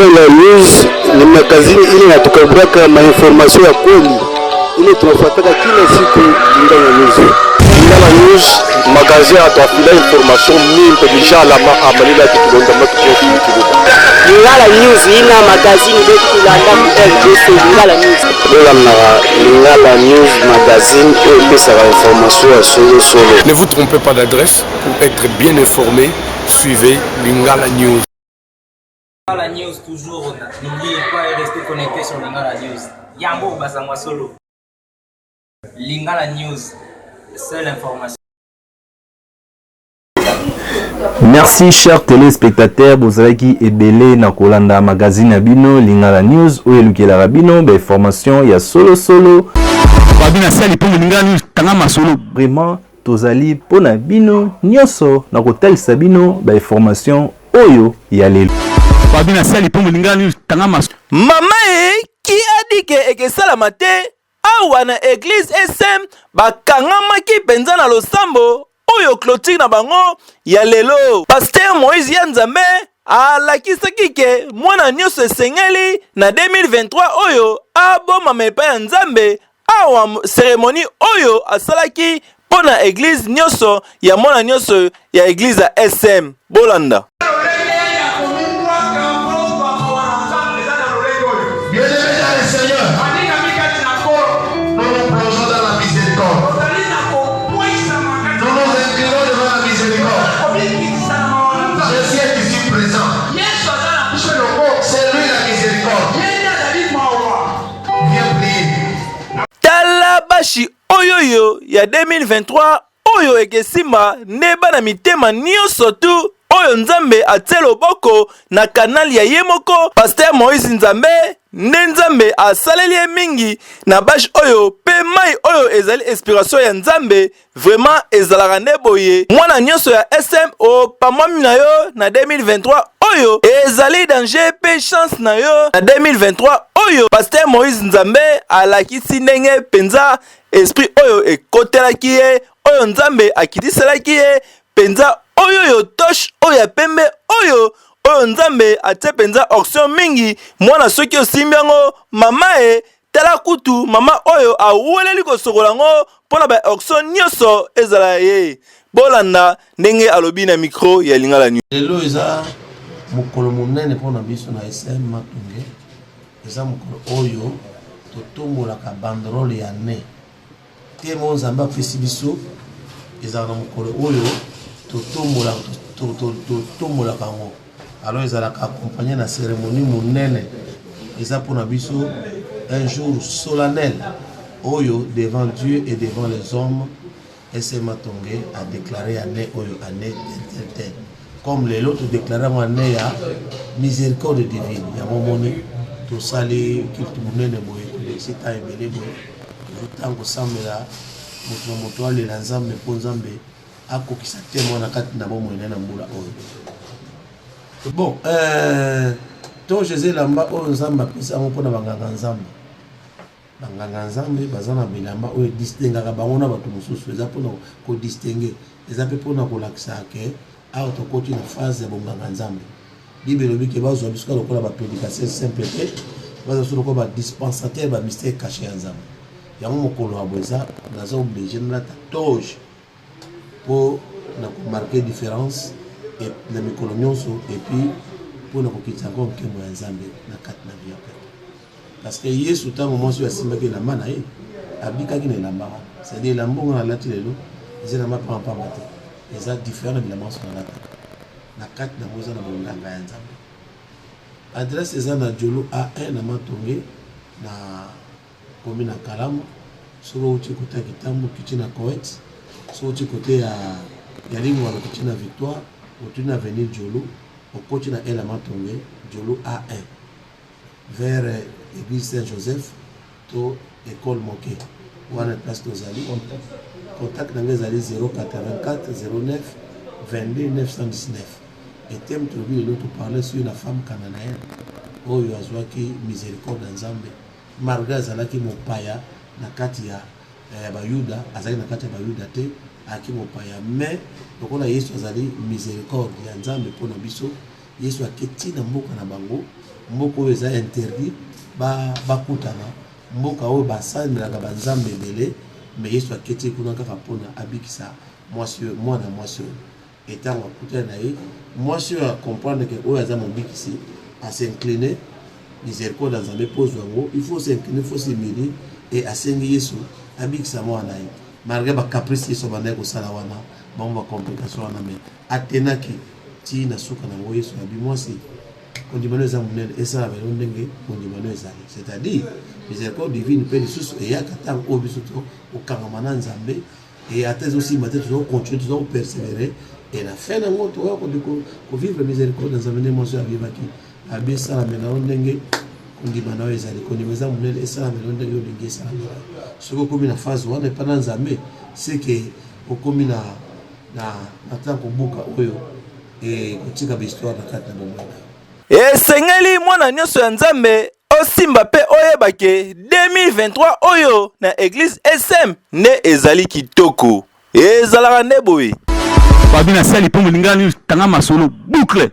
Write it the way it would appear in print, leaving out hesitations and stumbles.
Lingala News ni magazini ile inatukaburaka mainformasio ya kweli ile tunafuataka kila siku. Lingala News. Lingala News magazine atuafila information mimpe bijalama amanila kitulonda matukokikiluba. Lingala News ina magazine betu tulanda ku RDC Lingala News. Bolandaka Lingala News magazine oyo epesaka information ya solosolo. Ne vous trompez pas d'adresse pour être bien informé, suivez Lingala News. Lingala News toujours, n'oubliez pas de rester connecté sur Lingala News. Yango Basangwa Solo. Lingala News, seule information. Merci chers téléspectateurs, bozalaki ebele na kolanda magazine na bino Lingala News oyo elukelaka bino ba information ya solo solo. Babi na sali mpo Lingala News tanga masolo. Vraiment tozali mpo na bino nyonso na kotalisa bino ba information oyo ya lelo. Babi na sali mpo Lingala News tanga masolo. Mama e qui a dit que ekesalama te awa na eglise SM bakangamaki mpenza na losambo oyo clôture na bango ya lelo. Pasteur Moïse ya Nzambe alakisaki ke mwana nyonso esengeli na 2023 oyo abomama epai ya Nzambe. Awa cérémonie oyo asalaki mpo na eglise nyonso ya mwana nyonso ya eglise ya SM. Bolanda. Bien-aimés dans le Seigneur, nous nous plongeons dans la miséricorde. Nous nous inclinons devant la miséricorde. Jésus est ici présent. C'est lui la miséricorde. Viens prier. Tala bashi oyoyo ya 2023 oyo ekesimba nde bana mitema nyonso tu oyo Nzambe atie loboko na kanali ya ye moko Pasteur Moïse Nzambe nde Nzambe asaleli ye mingi na bashe oyo mpe mai oyo ezali inspiration ya Nzambe. Vraiment ezalaka nde boye, mwana nyonso ya SM opamwami na yo na 2023 oyo ezali danger mpe chance na yo na 2023 oyo. Pasteur Moïse Nzambe alakisi ndenge mpenza esprit oyo ekotelaki ye, oyo Nzambe akitiselaki ye mpenza oyo oyo toche oyo ya pembe oyo oyo Nzambe atie mpenza onction mingi. Mwana soki osimbi yango mama e tala kutu mama oyo aweleli kosokola yango mpo na ba onction nyonso ezala ye. Bolanda ndenge alobi na micro ya Lingala News. Lelo eza mokolo monene mpona biso na SM Matonge. Eza mokolo oyo totombolaka banderole ya ne te mo Nzambe apesi biso. Ezalaka na mokolo oyo totombolaka yango. Alors ezalaka accompagné na cérémonie monene. Eza mpona biso un jour solennel oyo devant Dieu et devant les hommes SM Matonge a déclaré année oyo année tel tel tel. Comme lelo todéclaré yango année ya miséricorde divine. Yango omoni tosali culte monene boye, tolekisi temps ebele boye, tozotanga kosambela, moto na moto alela Nzambe mpo Nzambe akokisa te mwana kati na bomoi na ye na mbula oyo. Bon, toge eza elamba oyo Nzambe apesi yango mpona banganga Nzambe. Banganga Nzambe baza na bilamba oyo edistinguaka bango na bato mosusu. Eza mpona kodistinguer, eza mpe mpona kolakisa ke awa tokoti na phase ya bonganga Nzambe. Bible elobi ke bazwa biso kaka lokola baprédicateur simple te, bazwa biso lokola badispensateur bamystère caché ya Nzambe. Yango mokolo ya boye eza naza obligé nalata toge mpo na komarquer différence na mikolo nyonso, et puis mpona kokitisa yango nkembo ya Nzambe na kati na vie ya peuple. Parce que Yesu, ntango mwasi oyo asimbaki elamba na ye, abikaki na elamba wana. C'est-à-dire elamba ongo nalati lelo eza elamba pambapamba te, eza différent na bilamba nyonso nalataka. Na kati nango eza na bonganga ya Nzambe. Adresse eza na Jolo A1 na Matonge, na komi na Kalamu. Soki outi kote ya Kitambo, okiti na Coet. Soki outi kote ya Lingwala, okiti na Victoire, otuni na avenue Jolo, okoti na ela Matonge, Jolo A1, vers église Saint Joseph to école moke wana place tozali. Contact na ngai ezali 084 09 22 919. Et thème tolobi lelo, toparle sur la femme cananéenne oyo azwaki miséricorde ya Nzambe malgré azalaki mopaya na kati ya Bayuda. Azalaki na kati ya Bayuda te, ayaki mopaya, mais lokola Yesu azali miséricorde ya Nzambe mpona biso. Yesu ake ti na mboka na bango, mboka oyo eza interdit bakutana, mboka oyo basambelaka ba nzambe ebele, mais Yesu ake ti kuna kaka pona abikisa mwasi oyo, mwana mwasi oyo. Et tango akutani na ye, mwasi oyo a comprendre que oyo aza mobikisi, a s'incliner, miséricorde ya Nzambe po ozwa yango, il faut s'incliner, il faut s'humilier, et asengi Yesu abikisa mwana na ye. Malgre ba caprices Yesu abandaki kosala wana, bango ba complications wana, mais atenaki ti na suka na yango. Yesu abi, mwasi, kondima no eza monene, esalama yo ndenge kondima no ezali. C'est-à-dire miséricorde divine mpe lisusu eyaka ntango oyo biso tokokangama na Nzambe, et ata ezosimba te, toza kocontinue, toza kopersévérer, et na fin nango tokoya kovivre miséricorde na Nzambe. Nde mwasi oyo avivaki, abi, esalamela yo ndenge kondima na yo ezali. Kondima eza monene, esalamela yo ndenge olingi esalamela yo. Soki okomi na phase wana epa na Nzambe, c'est que okomi na ntango kobuka oyo ekotika bahistoire na kati na bomoi na yo. Esengeli mwana nyonso ya Nzambe osimba mpe oyeba ke 2023 oyo na église SM nde ezali kitoko, ezalaka nde boye. Fabi na sali mpo Lingala News tanga masolo boucle.